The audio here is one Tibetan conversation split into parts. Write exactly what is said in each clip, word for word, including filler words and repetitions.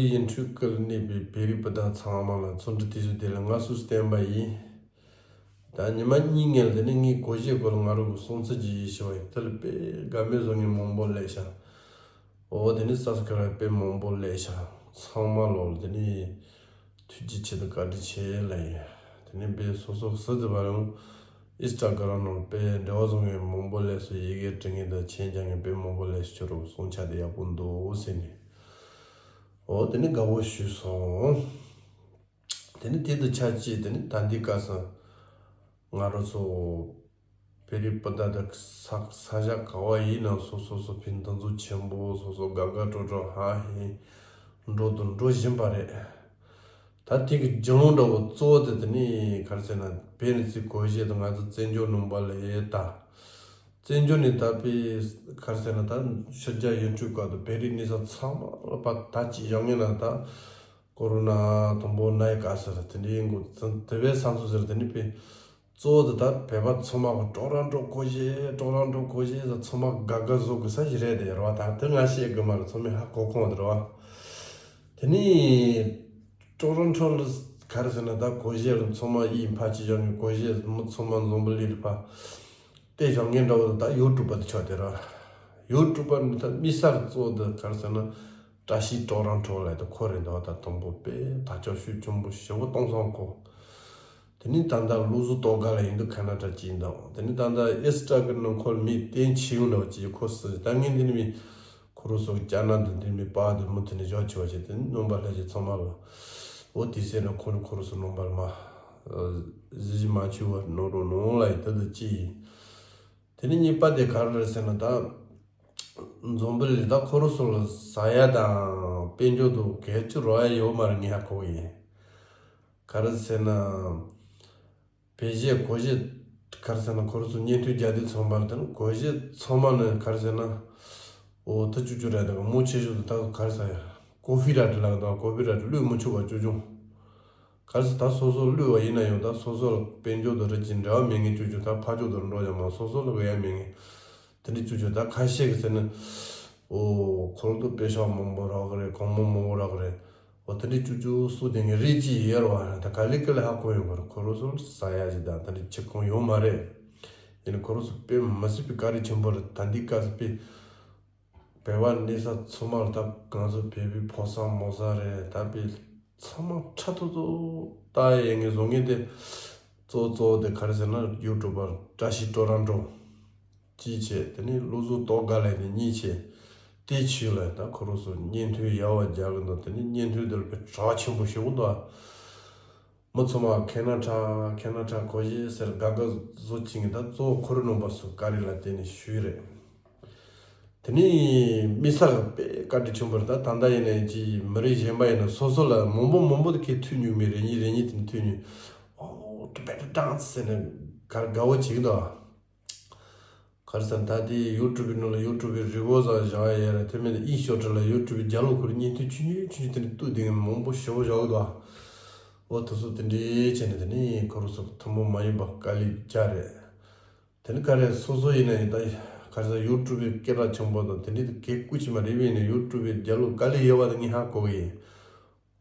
ཡིག་འཕྲུལ་སྐུལ་གནས་པའི་བོད་རིགས་སྤུན་ཟླ་ཚང་མ་ལ་འཚམས་འདྲི་དུས་ཚོད་དེ་ལ་དངོས་སུ་བསྟན་པ་ཡིན། ད་ཉི་མ་གཉིས་སྔོན་ལ་དེ་ནས་ངས་སྒོར་གཞས་སྐོར་ལ་ང་རང་གི་གསུང་ཚུལ་ཅིག་ཡིན་ཞུ་བ་ཡིན། དེ་ལ་དཔེ་དགའ་མོས་བཟོ་མཁན་མང་པོ་སླེབས་ཤག་འོ་དེ་ནས་སབ་སི་ཀ་རབ་དཔེ་མང་པོ་སླེབས་ཤག་ཚང་མ་ལོ་ལ་དེ་ནས་ཐུགས་རྗེ་ཆེ་དང་བཀའ་དྲིན་ཆེ་ལབ་ཡིན། དེ་ནས་དཔེ་སོ་སོ་སུ་དེ་བ་རུང་ཨིན་སི་ཊ་གྷ་རམ་ནང་དཔེ་འབྲེལ་བ་བཟོ་མཁན་མང་པོ་སླེབས་སོང་། ཡི་གེ་འབྲི་མཁན་དང་མཆན་རྒྱག་མཁན་དཔེ་མང་པོ་སླེབས་སོང་། ཁྱོད་རང་གསུང་ཆ་དེ་ཡག་པོ་འདུག་ཟེར་ནས། འོ་དེ་ནི་དགའ་བོ་ཞུས་སོང་། དེ་ནི་དེ་དང་ཆབས་ཅིག་དེ་ནི་ད་ལྟའི་སྐབས་སུ་ང་རང་ཚོ་བོད་རིགས་སྤུན་ཟླ་དང་ས་ས་ཆ་ག་བ་ཡིན་ནའང་སོ་སོ་སོ་ཕན་འདུ་འཛོམས་ཆེན་པོ་སོ་སོ་དགའ་དགའ་སྤྲོ་སྤྲོ་ཧ་ཧེ་འགྲོ་དང་འགྲོ་བཞིན་པ་རེད། ད་དེ་གི་རྒྱུ་ལོང་འདྲ་བོ་གཙོ་བོ་དེ་དེ་ནི་ག་རེ་ཟེར་ན་བོད་ནས་ཚིག་གོ་བཞེས་དང་ང་ཚོ་བཙན་བྱོལ་ནང་པ་ལ་ཡེ་ད། བཙན་བྱོལ་ནས་ད་དཔེ་ག་རེ་ཟེར་ན་ད་ཕྱི་རྒྱལ་ཡུལ་གྲུ་ཁག་ཏུ་བོད་རིགས་གནས་ས་ཚང་མ་ལ་ཕར་ད་ཅིག་ཡོང་ངེས་ན་ད་ཀོ་རོ་ན་དང་པོ་ན་ཡི་ག་ཟེར་དེ་འདྲའི་འགོ་དེ་བས་ས་མཚོ་ཟེར་དེ་འདྲའི་དཔེ་གཙོ་བོ་དེ་ད་བོད་པ་ཚང་མ་གི་སྤྲོ་ར་འགྲོ་གོ་ཤེས་སྤྲོ་ར་འགྲོ་གོ་ཤེས་ཟེར་ཚང་མ་དགའ་དགའ་བཟོ་དགོས་ས་ཞིག་རེད་དེ་རེད་བ། ད་དེ་ང་ཤེས་དགོས་མ་རེད། ཚང་མས་ཧ་གོ་ཁོང་དེ་རེད་བ། དེ་ནས་སྤྲོ་ར་འཕྲོ་ལ་ག་རེ་ཟེར་ན་ད་གོ་ཤེས་ལ་ཚང་མ་ཡིད་ཕ་ཅི་བྱ་ངེས་གོ་ཤེས་མི་ཚང་མ་འཛོམས་པ་ལི་ལ་ཕ། དེ་བྱ་ངན་འདྲ་བོ་ད་ཡུ་ཊུབ་པ་དེ་ཆོག་དེ་ར། ཡུ་ཊུབ་པ་ནི་ད་དམིགས་བསལ་གཙོ་བོ་དེ་ག་རེ་ཟེར་ན་བཀྲ་ཤིས་སྤྲོ་ར་འཕྲོ་ལ་དེ་ཁོ་རེད་འདུག་ད་དང་པོ་དཔེ་ད་ཅོག་ཤུགས་ཆེན་པོ་ཞེ་པོ་གཏོང་སོང་ཁོ། དེ་ནས་ད་ལྟ་ལུག་གཟུགས་ཏོག་དགའ་ལ་ཡིན་འདུག་ཁ་ན་ཌ་ཅིག་ཡིན་འདུག་དེ་ནས་ད་ལྟ་ཨེ་སི་ཊ་གི་ནང་ཁོ་མི་བསྟན་ཆེ་ཡོང་འདྲ་བོ་ཅིག་ཁོ་སི་ད་ངས་འདི་ནི་མི། ཁོ་རང་ཚོ་རྒྱ་ནག་འདི་འདྲའི་མི་པ་དུ་མུ་མཐུད་ནས་བཞག་ཆེ་བ་བྱས་ཏེ་ནང་པ་ལྷན་རྒྱས་ཚང་མ་ལ་འོ་དེ་ཟེར་ན་ཁོ་རང་ཁོ་རང་ཚོ་ནང་པ་ལ་མ་གཟི་བརྗིད་མ་ཆེ་བ་ནོར་རོ་ནོར་ལ་ཡི་ད་དུ་ཅི་ཡིན། དེ་ནས་གཉིས་པ་དེ་ག་རེ་རེད་ཟེར་ན་ད་འཛམ་བུ་གླིང་ད་ཁོ་རང་ཚོ་ལ་ཟ་ཡ་དང་དཔལ་འབྱོར་དུ་གལ་ཆེ་རོགས་ཡ་ཡོད་མ་རེད་ངས་ཧ་གོ་གི་ཡིན། ག་རེ་ཟེར་ན། བོད་གཞས་གོ་གཞས་ག་རེ་ཟེར་ན་ཁོ་རང་ཚོ་བརྙན་ཐུང་རྒྱག་དུས་ཚང་མར་དེ་ནི་གོ་གཞས་ཚང་མ་ནི་ག་རེ་ཟེར་ན། འོ་ད་ཅུ་ཅུ་རེད་དང་མོ་ཆེ་ཤོས་དེ་ད་ག་རེ་ཟེར་ཡ། ཀོ་པི་ར་ཊི་ལ་དང་ཀོ་པི་ར་ཊི་བླུགས་མི་ཆོག་པ་ཅུ་ཅུ། ག་རེ་ཟེར་ད་སོ་སོ་བླུགས་པ་ཡིན་ན་ཡང་ད་སོ་སོ་ལ་དཔལ་འབྱོར་དང་རིགས་ཀྱི་འབྲེལ་བ་མེད་ངེས་ཅུ་ཅུ། ད་ཕ་ཕྱོགས་དང་འགྲོ་ཡ་མ་སོ་སོ་ལ་དགོས་ཡ་མེད་ངེས། དེ་འདྲ་ཅུ་ཅུ་ད་ཁ་ཤས་ཀྱི་ཟེར་ན། འོ་ཁོ་རང་ཚོ་དཔེ་ཤག་མང་པོ་རག་གི་རེད། གང་མང་མང་པོ་རག་གི་རེད། འོ་དེ་འདྲའི་ཅུ་ཅུ་སུ་དེ་ངའི་རིགས་ཀྱི་ཡོད་རེད་བ། ད་ག་ལེ་ག་ལེ་ཧ་གོ་ཡོང་གི་རེད། ཁོ་རང་ཚོ་ཟ་ཡ་ཞིག་དང་དེ་འདྲ་ཆེ་གང་ཡོད་མ་རེད། ཡིན་ནའི་ཁོ་རང་ཚོ་དཔེ་མི་སྲིད་པའི་བཀའ་དྲིན་ཆེན་པོ་རེད། ད་འདི་སྐབས་སུ་དཔེ་བོད་པ་གནས་ས་ཚང་མ་ལ་ད་ང་ཚོ་བོད་པའི་ཕོ་གསར་མོ་གསར་རེད། ད་དཔེ་ཚང་མ་ཁྲ་ཐོ་ཐོ་ལྟ་ཡ་ངས་བཟོ་ངེས་དེ་གཙོ་གཙོ་བོ་དེ་ག་རེ་ཟེར་ན་ཡུ་ཊུབ་པར་བཀྲ་ཤིས་སྤྲོ་ར་འགྲོ། གཅིག་བྱས། དེ་ནས་ལུག་གཟུགས་ཏོག་དགའ་ལས་དེ་གཉིས་བྱས། དེ་ཆུ་ལ་ད་ཁོ་རང་ཚོ་བརྙན་ཐུང་ཡག་པ་རྒྱག་གི་འདུག་དེ་ནས་བརྙན་ཐུང་དེར་དཔེ་གྲགས་ཆེན་པོ་ཞེ་པོ་འདུག་མི་ཚང་མ་ཁེ་ན་ཁྲ་ཁེ་ན་ཁྲ་གོ་ཞེས་ཟེར་དགའ་དགའ་བཟོ་བྱེད་ཀྱི་ད་གཙོ་བོ་ཁོ་རང་ནང་པ་ཚོ་བཀའ་དྲིན་ལ་བརྟེན་ནས་ཞུས་རེད། དེ་ནས་དམིགས་བསལ་དཔེ་བཀའ་དྲིན་ཆེན་པོ་རེད། ད་ད་ལྟ་ཡིན་ནའི་ཅི་མི་རིགས་གཞན་པ་ཡིན་ན་སོ་སོ་ལ་མང་པོ་མང་པོ་དེ་ཁས་ཐུག་མྱོང་མེད། རེ་གཉིས་རེ་གཉིས་དེ་ནས་ཐུག་མྱོང་། ཨོ་ཊི་བེ་ཊར་ཌན་སི་ཟེར་ནས་གར་དགའ་བོ་བྱེད་ཀྱི་འདུག་ག་རེ་ཟེར་ན་ད་དེ་ཡུ་ཊུབ་ནང་ལ་ཡུ་ཊུབ་རི་བོ་ཟ་བཞག་ཡ་རེད། དེ་མིན་ཨིན་ཤོ་ཊི་ལ་ཡུ་ཊུབ་རྒྱ་ལོ་ཁོར་བརྙན་ཐུང་ཆུང་ཆུང་ཆུང་ཆུང་དེ་ནས་བཏུས་དེ་མང་པོ་ཞེ་པོ་བཞག་གི་འདུག་འོ་དེ་ཚོ་དེ་འདྲའི་བྱས་ནས་དེ་ནས་ཁོ་རང་ཚོ་ཐུན་མོང་མ་ཡིན་པ་དཀའ་ལས་རྒྱག་རེད། དེ་ནི་ག་རེ་སོ་སོ་ཡིན་ན་ཡིན་ད་ག་རེ་ཟེར་ཡུ་ཊུབ་པའི་སྐད་གྲགས་ཆེན་པོ་དང་དེ་འདྲའི་དེ་གས་སྐུ་ཅི་མ་རེད་བས་ནས་ཡུ་ཊུབ་པའི་རྒྱ་ལོ་དཀའ་ལས་ཡོད་པ་དེ་ངས་ཧ་གོ་གི་ཡིན།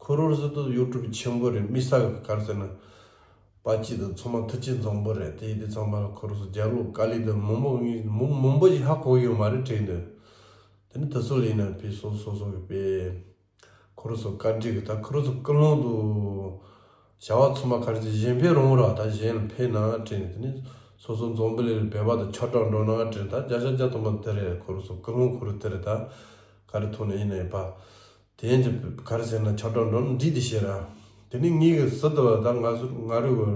ཁོ་རང་ཚོ་ད་ཡུ་ཊུབ་ཆེན་པོ་རེད། དམིགས་བསལ་ག་རེ་ཟེར་ན། པ་སྤྱི་དང་ཚང་མ་ཐུགས་རྗེ་འཛོམས་པོ་རེད། དེ་ཡིན་དུས་ཚང་མ་ལ་ཁོ་རང་ཚོ་རྒྱ་ལོ་དཀའ་ལས་དེ་མང་པོ་ངས་མང་མང་པོ་ཞིག་ཧ་གོ་གི་ཡོད་མ་རེད་དྲན་འདུག་དེ་ནི་དེ་ཚོ་ལ་ཡིན་ན་ཕི་སོ་སོ་སོ་གི་དཔེ། ཁོ་རང་ཚོ་བཀའ་དྲིན་གི་ད་ཁོ་རང་ཚོ་ཀུན་སློང་དུ། བྱ་བ་ཚང་མ་ག་རེ་ཟེར་གཞན་ཕན་རུང་ར་ད་གཞན་ལ་ཕན་ན་དྲན་ནས་དེ་ནི་སོ་སོ་འཛོམས་པོ་ལས་ལ་བོད་པ་དང་ཆ་འདྲ་འགྲོ་ན་དྲན་ད་བརྒྱ་ཆ་བརྒྱ་ཐོག་མ་དེ་རེད། ཁོ་རང་ཚོ་ཀུན་སློང་ཁོ་རང་དེ་རེད། ད་ག་རེ་ཐོག་ནས་ཡིན་ན་ཡིན་པ། དེ་ཡན་གྱི་ག་རེ་ཟེར་ན་ཆ་འདྲ་འགྲོ་ན་འགྲིག་དེ་ཤེས་ར། དེ་ནི་ངེད་ཀྱི་སྲིད་དུ་བ་ད་ང་ཚོ་ང་རུ་རེ་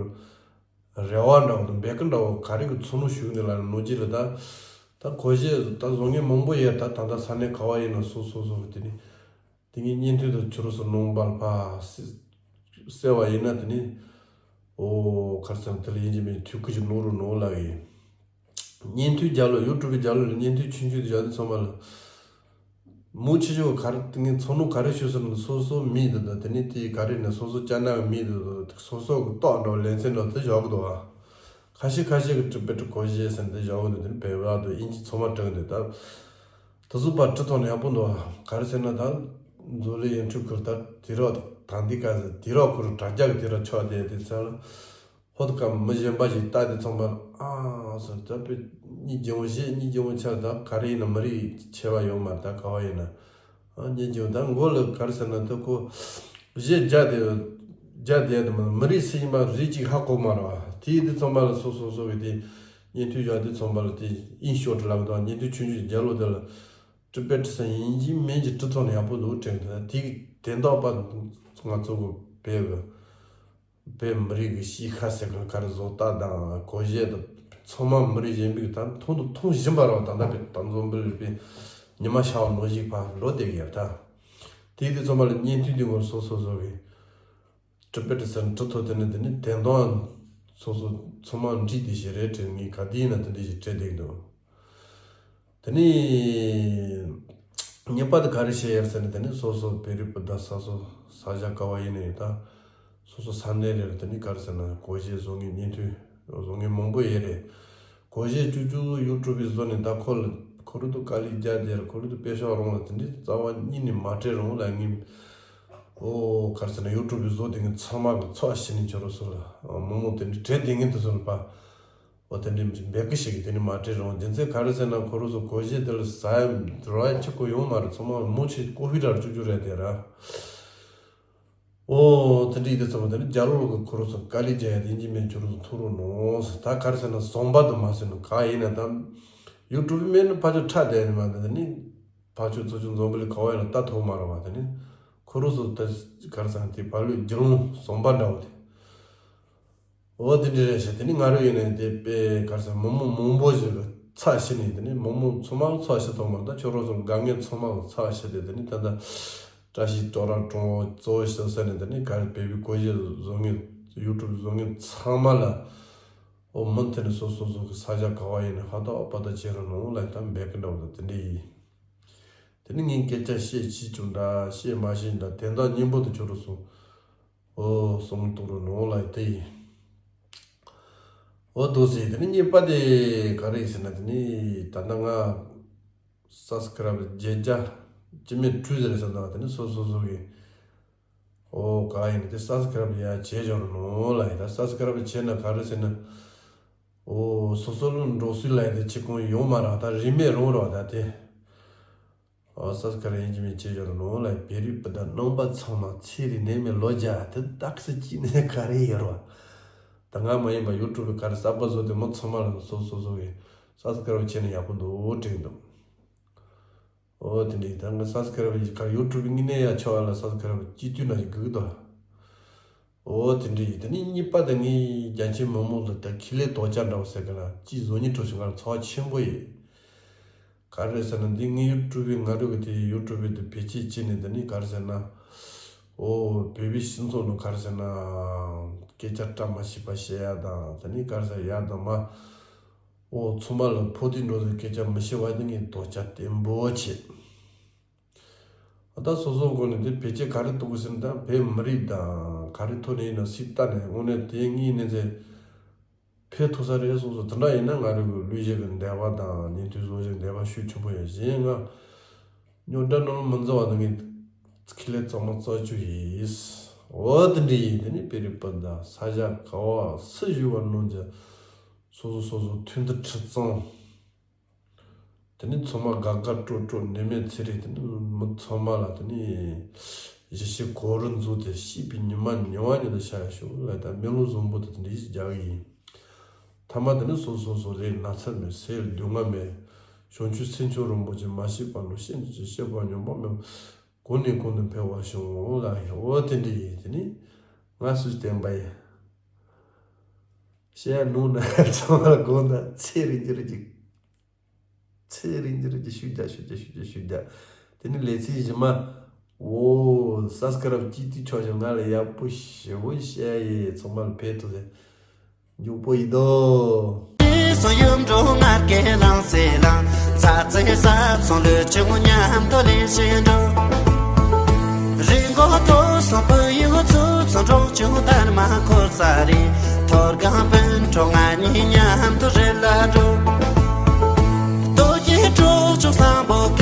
བ་འདྲ་བོ་དང་འབད་ཀི་འདྲ་བོ་ག་རེ་གི་ཚོར་སྣང་ཞུགས་ནས་ལ་ནོར་གྱི་རེད། ད་ད་གོ་ཤེས་ད་བཟོ་ངན་མང་པོ་ཡོད། ད་ད་ལྟ་ས་གནས་ག་བ་ཡིན་ན་སོ་སོ་སོ་གི་དེ་ནི། དེ་ངས་བརྙན་ཐུང་དང་ཆུ་རུ་སོ་ནང་པར་ཕ་སི་གསལ་བ་ཡིན་ན་དེ་ནི། ཨོ་ཁར་སང་དེ་ལ་ཡིན་གྱི་མིན་ཐུགས་ཁུར་གྱི་ནོར་རུ་ནོར་ལ་ཡིན། བརྙན་ཐུང་རྒྱ་ལོ་ཡུ་ཊུབ་རྒྱ་ལོ་ལ་བརྙན་ཐུང་ཆུང་ཆུང་དུ་བཞག་དུས་ཚང་མ་ལ། མུ་ཆེ་ཆེ་བ་ག་རེ་ངས་ཚོར་སྣང་ག་རེ་ཞུ་ཟེར་ན་སོ་སོ་མི་འདི་དང་དེ་ནི་དེ་ག་རེ་ནས་སོ་སོ་ཅ་ན་གི་མི་འདི་དང་སོ་སོ་གི་ཏོག་འདྲ་བ་ལེན་ཚན་འདྲ་དེ་བཞག་གི་འདུག་བ། ཁ་ཤས་ཁ་ཤས་ཀྱི་ཊི་བེ་ཊི་གོ་ཤེས་ཟེར་ནས་དེ་བཞག་གི་འདུག་དེ་ནི་བོད་པ་དང་དབྱིན་ཇི་ཚང་མ་དྲངས་འདུག་ད། དེ་ཚོ་པར་ཁྲིད་ཐོག་ནས་ཡག་པོ་འདུག་ག་རེ་ཟེར་ན་ད། མཛོད་ལས་ཡན་ཁྲུ་ཁུར་ད་དུས་རབས་དང་དེ་ག་ཟེར་དུས་རབས་ཁུར་དྲ་རྒྱ་གི་དུས་རབས་ཆགས་བསྡད་དེ་ཚར་ལ། ཧོད་ཀ་མི་གཞན་པ་ཞིག་ལྟ་དེ་ཚོང་པ་ཨ་སོ་ད་པེ་གཉིས་ཀྱི་འོང་ཤེས་གཉིས་ཀྱི་འོང་ཆགས་ད་ག་རེ་ཡིན་ན་མི་རིགས་ཆེ་བ་ཡོད་མ་རེད། ད་ག་བ་ཡིན་ན་ཨ་གཉིས་ཀྱི་འོང་ད་མགོ་ལ་ག་རེ་ཟེར་ན་ད་ཁོ་གཞས་རྒྱ་དེ་རྒྱ་དེ་དེ་མི་རིགས་སྲིད་ཡིན་པ་རིགས་གཅིག་ཧ་གོ་མ་རེད་བ། དེ་དེ་ཚོང་པ་ལ་སོ་སོ་སོ་གི་དེ་བརྙན་ཐུང་བཞག་དེ་ཚོང་པ་ལ་དེ་ཨིན་ཤོ་ཊི་ལབ་དང་བརྙན་ཐུང་ཆུང་ཆུང་རྒྱ་ལོ་དེ་ལ་ཊི་པེ་ཊི་སང་ཡིན་གཅིག་མིན་གཅིག་ཊི་ཚོགས་ནས་ཡག་པོ་འདུག་དྲན་དེ་དེ་གི་དན་ཏོག་པ་ང་ཚོ་གི་བོད་གི་བོད་མི་རིགས་ཀྱི་གཤིས་ཀ་ཟེར་གང་ག་རེ་བཟོ་ལྟ་དང་གོ་གཞས་དང་ཚང་མ་མི་རིགས་གཞན་པའི་ད་མཐོང་དུ་མཐོང་བཞིན་པ་རེད་བ། ད་ལྟ་བོད་ད་འཛོམས་པའི་རིག་པའི་ཉི་མ་ཤར་བ་ནང་བཞིན་ཕར་འགྲོ་བསྡད་ཀྱི་ཡོད་ད། དེའི་དུས་ཚང་མ་ལ་བརྙན་ཐུང་དེ་ངོ་སོ་སོ་སོ་གི་ཊི་པེ་ཊི་ཟེར་ཊི་ཐོག་དེ་ནས་དེ་ནས་དན་ཏོང་སོ་སོ་ཚང་མ་འགྲིག་དེ་ཞིག་རེད་དྲན་ངས་ག་དུས་ཡིན་ན་དེ་འདྲ་ཞིག་དྲན་བསྡད་འདུག་དེ་ནས་གཉིས་པ་དེ་ག་རེ་བཤད་ཡོད་ཟེར་ན་དེ་ནས་སོ་སོ་བོད་རིགས་སྤུན་ཟླ་ས་སོ་ས་ཆ་ག་བ་ཡིན་ནའི་ད་སོ་སོ་ས་གནས་རེ་རེ་དེ་ནས་ག་རེ་ཟེར་ན་གོ་གཞས་བཟོ་མཁན་བརྙན་ཐུང་བཟོ་མཁན་མང་པོ་ཡོད་རེད། གོ་གཞས་ཅུ་ཅུ་ཡུ་ཊུབ་བཟོ་ནས་ད་ཁོ་ལ་ཁོ་རུ་དུ་དཀའ་ལས་རྒྱག་དེ་ར་ཁོ་རུ་དུ་དཔེ་ཤོག་རོང་ལ་དེ་འདྲའི་རྩ་བ་ཉིད་ནས་མ་སྤྲད་རོང་ལ་ངས་ཨོ་ག་རེ་ཟེར་ན་ཡུ་ཊུབ་བཟོ་དེ་ངས་ཚང་མ་གི་ཚོགས་ཤི་ནས་ཁྱོད་རུ་སོ་ལ་མོ་མོ་དེ་འདྲའི་བྲེལ་དེ་ངས་དུ་སོ་ལ་པ། འོ་དེ་འདྲའི་འབད་གི་ཞིག་གིས་དེ་ནི་མ་སྤྲད་རུང་རྒྱུ་མཚན་ག་རེ་ཟེར་ན་ཁོ་རང་ཚོ་གོ་གཞས་དེ་ལ་ཟ་ཡ་རོ་ཡ་ཆེ་ཁོ་ཡོང་མ་རེད། ཚང་མ་མོ་ཆེ་ཀོ་ཧྥི་ར་བཅུག་རྒྱུ་རེད་དེ་ར། འོ་དེ་འདྲའི་དེ་ཚང་མ་དེ་ནི་རྒྱ་ལོ་ལོ་གི་ཁོ་རང་ཚོ་དཀའ་ལས་རྒྱག་ཡ་དེ་ཡིན་གྱི་མེད་ཁྱོད་རང་ཚོ་ཐུག་རོགས་གནང་ཟེར། ད་ག་རེ་ཟེར་ན་ཟོམ་པ་དུ་མ་ཟེར་ན་ག་ཡིན་ན་ད་ཡུ་ཊུབ་མེད་ན་ཕ་ཆོ་ཁྲ་དེ་ནི་མ་དེ་ནི་ཕ་ཆོ་ཚོ་ཆོ་ཛོམ་བི་ལི་ག་བ་ཡིན་ན་ལྟ་ཐུབ་མ་རེད་བ། དེ་ནི་ཁོ་རང་ཚོ་ད་ག་རེ་ཟེར་ན་དེ་བ་ལུས་རྒྱུ་ལོང་ཟོམ་པ་འདྲ་བོ་དེ། འོ་དེ་འདྲ་རེད་ཤག་དེ་ནི་ང་རང་ཡིན་ནའི་དེ་དཔེ་ག་རེ་ཟེར་མི་མང་མང་པོ་ཞིག་གི་ཚབ་བྱས་ནས་དེ་ནི་མི་མང་ཚང་མ་ཚབ་བྱེད་ཐུབ་མ་རེད། ད་ཁྱོད་རང་ཚོ་དགའ་ངལ་ཚང་མ་ཚབ་བྱས་ཏེ་དེ་ནི་ད་ལྟ་བཀྲ་ཤིས་སྟོད་ར་གྲོང་གཙོ་བོ་ཞིག་ཟེར་ནས་དེ་ནི་ག་རེ་བོད་པའི་གོ་གཞས་བཟོ་མཁན་ཡུ་ཊུབ་བཟོ་མཁན་ཚང་མ་ལ་འོ་མུ་མཐུད་ནས་སོ་སོ་སོ་གི་ས་ཆ་ག་བ་ཡིན་ནའི་ཧ་ད་པ་ད་བྱེད་རོགས་གནང་ལབ་ད་འབད་གི་འདྲ་བོ་ད་དེ་འདྲ་ཡིན། དེ་ནི་ངས་སྐད་ཆ་བཤད་ཤེས་ཀྱང་འདྲ་བཤད་མ་ཤེས་འདྲ་དོན་དག་སྙན་པོ་དེ་ཁྱོད་རང་ཚོ་འོ་གསུང་གཏོང་རོགས་གནང་ལབ་དེ་ཡིན། འོ་འདུག་སེ་དེ་ནི་གཉིས་པ་དེ་ག་རེ་ཡིན་ཟེར་ན་དེ་ནི་ད་ལྟ་ང་སབ་སི་ཀ་རབ་བརྒྱད་བརྒྱ་ཅི་མེད་དྲུག་ཟེར་ཟེར་ད་དེ་ནི་སོ་སོ་སོ་གི་འོ་ག་ཡིན་དེ་སབ་སི་ཀ་རབ་ཡ་བྱས་སྦྱོར་ནོ་ལབ་ཡིན། ད་སབ་སི་ཀ་རབ་བྱས་ན་ག་རེ་ཟེར་ན་འོ་སོ་སོ་ལ་འགྲོ་སྲིད་ལབ་ཡིན་དེ་ཅི་གང་ཡོང་མ་རེད། ད་རིན་མེད་རང་རེད་བ། ད་དེ། ཨ་སབ་སི་ཀ་རབ་ཡིན་གྱི་མིན་གྱི་ཡོད་ནོ་ལ་བེ་རི་པི་ད་རྣམ་པ་ཚང་མ་ཚེ་རིང་ནད་མེད་ལོ་བརྒྱ་དེ་ཏག་སེ་གཅིག་ནས་ག་རེ་ཡོད་རོ། ད་ང་མ་ཡིན་པ་ཡུ་ཊུབ་ག་རེ་གསར་པ་བཟོ་དེ་མི་ཚང་མ་ལ་སོ་སོ་སོ་གི་སབ་སི་ཀ་རབ་བྱས་ན་ཡག་པོ་འདུག་དྲན་འདུག་འོ་དེ་འདྲའི་ད་ང་སབ་སི་ཀ་རབ་ཡི་ག་ཡུ་ཊུབ་ངི་ནས་ཡ་ཆོག་ལ་སབ་སི་ཀ་རབ་གཅིག་དུས་ན་ཞིག་སྒུག་དོ། འོ་དེ་འདྲ་ཡིན། དེ་ནི་གཉིས་པ་དེ་ངས་རྒྱ་ཆེ་མི་མང་ལ་ད་ཁེ་ལས་དོ་ཅག་འདྲ་བོ་ཟེར་གི་ལ་ཅིག་བཟོ་ཉིན་གྲོ་ཞིག་ང་ལ་ཚོགས་ཆེན་པོ་ཡིན། ག་རེ་ཟེར་ན་འདི་ངའི་ཡུ་ཊུབ་པའི་ང་རུ་གི་དེ་ཡུ་ཊུབ་པའི་དེ་བེད་སྤྱོད་བྱས་ནས་དེ་ནི་ག་རེ་ཟེར་ན། འོ་བོད་པའི་སྤྱི་ཚོགས་ནང་ག་རེ་ཟེར་ན། སྐད་ཆ་བཀྲ་མ་ཤིས་པ་བཤད་ཡ་དང་དེ་ནི་ག་རེ་ཟེར་ཡ་དང་མ། འོ་ཚང་མ་ལ་ཕོག་ཐུག་འགྲོ་ཟེར་སྐད་ཆ་མི་བཤད་པ་དེ་ངས་དོ་ཅག་བརྟན་པོ་བྱས། ད་སོ་སོ་སྒོ་ནས་དེ་བེད་སྤྱོད་ག་རེ་གཏོང་དགོས་ཟེར་ན་ད་བོད་མི་རིགས་དང་ག་རེ་ཐོག་ནས་ཡིན་ན་སྲིད་ལྟ་ནས་དངོས་གནས་དེ་དངོས་གནས་ཚེ་ཕན་ཐོགས་ས་རེད་གསུངས་སོང་། དེ་འདྲ་ཡིན་ན་ང་རང་གི་ལུས་ཞིག་གི་འདས་པ་དང་ཉིན་ཐོའི་བཟོ་ཞིག་འདས་པ་ཤུགས་ཆེན་པོ་ཡོད་གཞན་ང་རྙོག་དྲ་ནང་མི་འཛུལ་བ་དང་ངས་ཁེ་ལས་གཙང་མ་རྩ་ཆུ་ཡིས། འོ་དེ་འདྲ་ཡིན་དེ་ནི་བོད་རིགས་སྤུན་ཟླ་ས་ཆ་ག་བ་སུ་བཞུགས་པ་ནང་གི་སོ་སོ་སོ་སོ་མཐུན་སྒྲིལ་ཁྲི་གཙང་། དེ་ནི་ཚང་མ་དགའ་དགའ་སྤྲོ་སྤྲོ་ནད་མེད་ཚེ་རིང་དེ་ནི་མི་ཚང་མ་ལ་དེ་ནི་ཞི་བྱེད་གོ་རུ་མཛོད་དེ་སྐྱིད་པའི་ཉི་མ་ཉི་མ་ཉི་ལ་ཤར་ཤོག་ལ་ད་མེ་ལོང་བཟང་པོ་དེ་དེ་འདྲ་ཞིག་རྒྱག་གི་ཡིན། ཐ་མ་དེ་ནི་སོ་སོ་སོ་ལས་ན་ཚ་མེད་ཟས་སྡུག་བསྔལ་མེད། བྱང་ཆུབ་སེམས་མཆོག་རིན་པོ་ཆེ་མ་ཤེས་པ་ནོར་ཤེས་འདི་ཅི་ཤེས་པ་སྙོམས་པ་མེད། གོང་ནས་གོང་དུ་འཕེལ་བར་ཤོག་ལ་ཡང་འོ་དེ་འདྲ་ཡིན་དེ་ནི་ང་སུས་བསྟན་པ་ཡིན། བཤད་ནུས་ན་ཚང་མར་དགོངས་དག་ཚེ་རིང་འགྱུར་གྱི། ཚེ་རིང་འགྱུར་གྱི་ཤུགས་རྒྱག་ཤུགས་རྒྱག་ཤུགས་རྒྱག་ཤུགས་རྒྱག་དེ་ནི་ལེ་ཚན་བཞི་མ། འོ་སབ་སི་ཀ་རབ་ཅིག་དུས་ཆོག་ཞིག་ང་ལ་ཡག་པོ་ཞེ་པོ་བཤད་ཡེ་ཚང་མ་ལ་ཕན་ཐོགས་ཟེར། མགྱོགས་པོ་ཡིན་དོ། སོ་ཡུམ་འགྲོ་ངར་སྐད་ལངས་སེ་ལངས། ཚ་ཚེ་ས་ཚོང་ལུས་ཆུང་མཉམ་དུ་ལེན་བཞིན་འགྲོ། རི་མགོ་མཐོ་སོང་བུ་ཡུག་ཚུ་ཚོ་འབྲོག་ཆུང་དར་མ་འཁོར་ས་རེད། ཐོར་སྒང་སྤུན་གྲོགས་ང་གཉིས་མཉམ་དུ་རི་ལ་འགྲོ། ལྟོ་སྐྱེས་གྲོགས་ཆོག་བཟང་པོ་སྐད་